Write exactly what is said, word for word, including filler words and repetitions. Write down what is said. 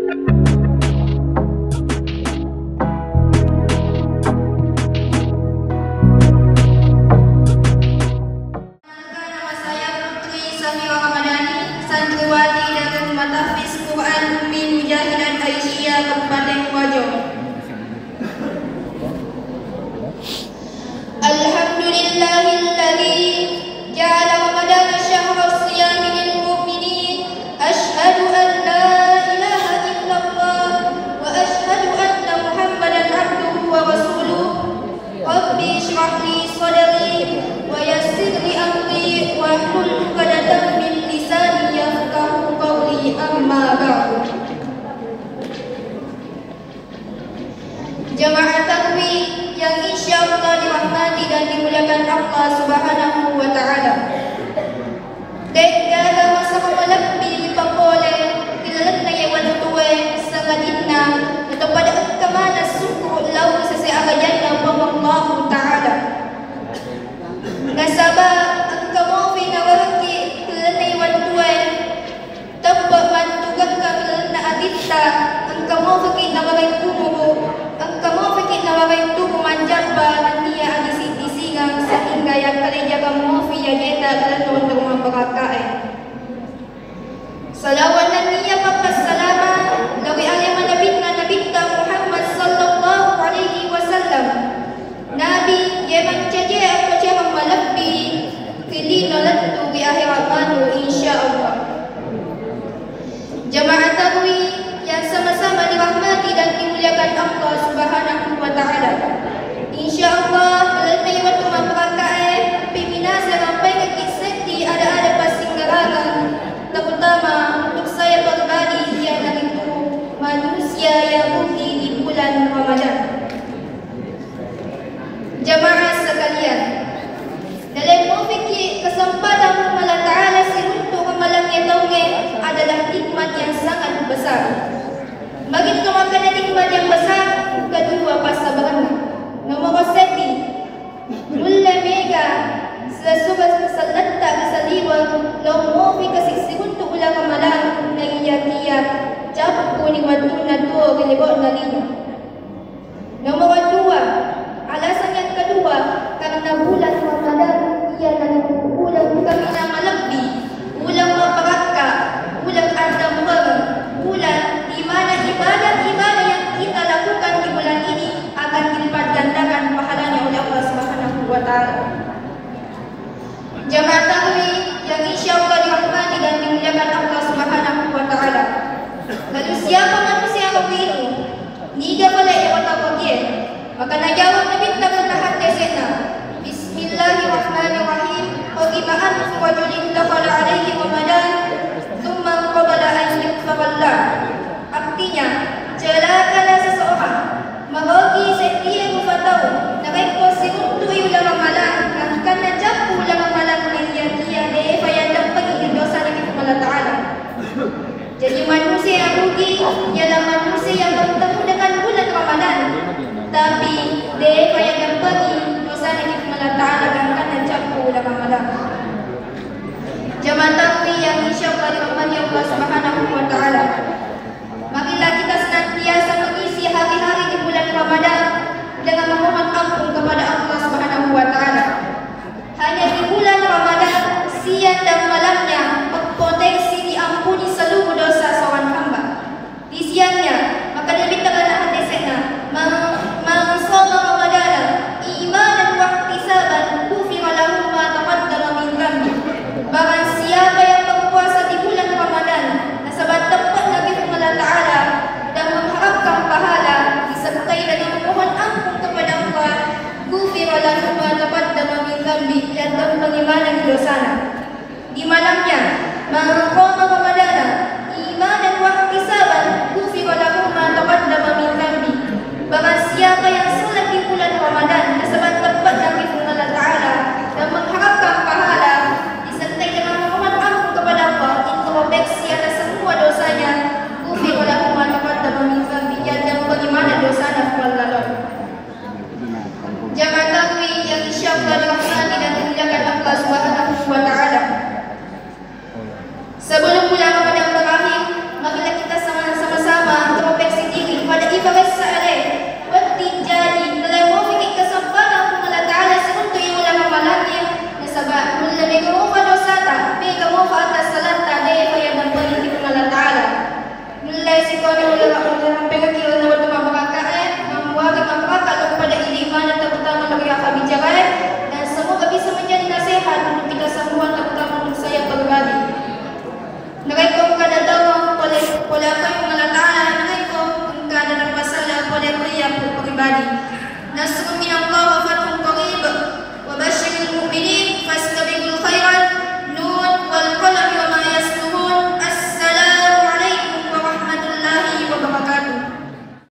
Maka nama saya Putri Samira Ramadhani, santriwati Darul Matahfiz Quran Ummi Mujahidat Aisyiyah Kabupaten Wajo. Alhamdulillahilladzi ja'ala Ramadhana syahra siyami lil mu'minin. Asyhadu an la ilaha illallah wa asyhadu anna Muhammadan abduhu wa rasuluh. Rabbi shrah li sadri wa yassir li amri wahlul 'uqdatam min lisani yafqahu qawli, amma ba'du. Jamaah takbir yang insyaallah dirahmati dan dimuliakan Allah Subhanahu wa Ta'ala. De'gaga masalah malebbi ripapole ri lalenna iye wettue, sangadinna nato pada engka maneng sukkuru lao ri sese arajanna Puang Allahu Ta'ala. Nasaba engka mofi nawerekki ri lalenna iye wettue, teppe' mantugekkang ri lalenna atitta, engka mofiki nawerekki umuru, engka mofiki nawerekki tubu manjabba nenniya adisi-disingeng sehingga yakkalejjakang mofi yajeta ri lalenna onrong mabbarakka'e. Salawat nenniya pappassalama lao ri ale malebinna Nabitta Muhammad sallallahu alaihi wasallam. Nabi, iye mancaji akkacereng malebbi ri lino lettu ri ahera manu, insyaallah. Jamaah takbir yang sama-sama dirahmati dan dimuliakan Allah Subhanahu wa Ta'ala. Insyaallah, ri lalenna iye wettu mabbarakka'e, pimminasa rampengekki seddi ada-ada passinggarangeng, terutama untuk saya pribadi, iyanaritu manusia yang rugi di bulan Ramadan. Jamaah sekalian, nalemmofiki kesempatan Allah Ta'ala siruntu ramalangnge taungnge adalah nikmat yang sangat besar. Magi to makkeda nikmat yang besar? Kedua, passabarenna. Nomoro seddi, nulle mega sessuga selletta ri saliweng lao mofi kasi siruntu uleng ramalang, naiyakiya cappuni wettunna tuo ri lebo'na lino. Nomor dua, alasan yang kedua, karena bulan Ramadan iyanaritu uleng kaminang malebbi, uleng mabbarakka, uleng addampengeng, bulan di mana ibadah-ibadah yang kita lakukan di bulan ini akan dilipat gandakan pahalanya oleh Allah Subhanahu wa Ta'ala. Jamaah takbir yang insyaallah dirahmati dan dimuliakan Allah Subhanahu wa Ta'ala. Lalu siapa manusia rugi itu? Niga pale iyaro tau rugie? Maka najawab Nabitta ri haddese'na, Bismillahirrahmanirrahim. Raghima anfu rajulin dakhala alaihi Ramadan, tsumma qabala an yaghfirallah. Artinya, celakalah seseorang, marogi seddie rupa tau, narekko siruntu'i uleng ramalang, gangkanna cappu uleng ramalang, naiyakiya de'pa yaddampengi dosana ri Puang Allah Ta'ala. Jadi, manusia yang rugi ialah manusia yang bertemu dengan bulan Ramadan, tapi de'pa yaddampengi dosana ri Puang Allah Ta'ala, gangkanna cappu uleng ramalang. Jamaah takbir yang insyaallah dirahmati Allah Subhanahu wa Ta'ala.